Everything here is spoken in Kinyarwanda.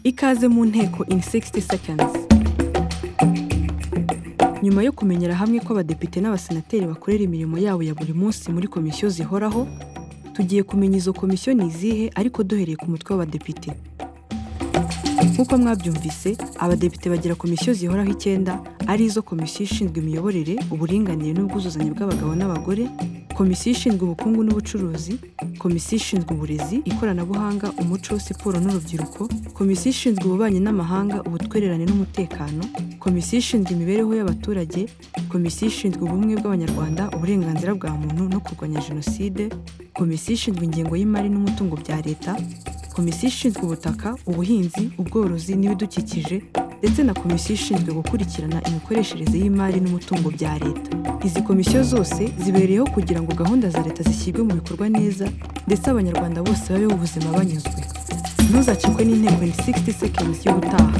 Ikaze mu nteko in 60 seconds. Nyuma yo kumenyera hamwe ko abadepite n'abasenateri bakorera imirimo yabo ya buri munsi muri komisiyo zihoraho, tugiye kumenya izo komisiyo ni izihe, ariko duhereye ku mutwe w'abadepite. Nk'uko mwabyumvise, abadepite bagira komisiyo zihoraho icyenda, arizo: komisiyo ishinzwe imiyoborere, uburinganire n'ubwuzuzanye bw'abagabo n'abagore, komisiyo ishinzwe ubukungu n'ubucuruzi, komisiyo ishinzwe uburezi, ikoranabuhanga, umuco, siporo n'urubyiruko, komisiyo ishinzwe ububanyi n'amahanga, ubutwererane n'umutekano, komisiyo ishinzwe imibereho y'abaturage, komisiyo ishinzwe ubumwe bw'Abanyarwanda, uburenganzira bwa muntu no kurwanya jenoside, komisiyo ishinzwe ingengo y'imari n'umutungo bya leta, komisiyo ishinzwe ubutaka, ubuhinzi, ubworozi n'ibidukikije, ndetse na komisiyo ishinzwe gukurikirana imikoreshereze y'imari n'umutungo bya leta. Izi komisiyo zose zibereyeho kugira ngo gahunda za leta zishyirwe mu bikorwa neza, ndetse Abanyarwanda bose babeho ubuzima banyuzwe. Ntuzacikwe n'inteko in 60 seconds y'ubutaha.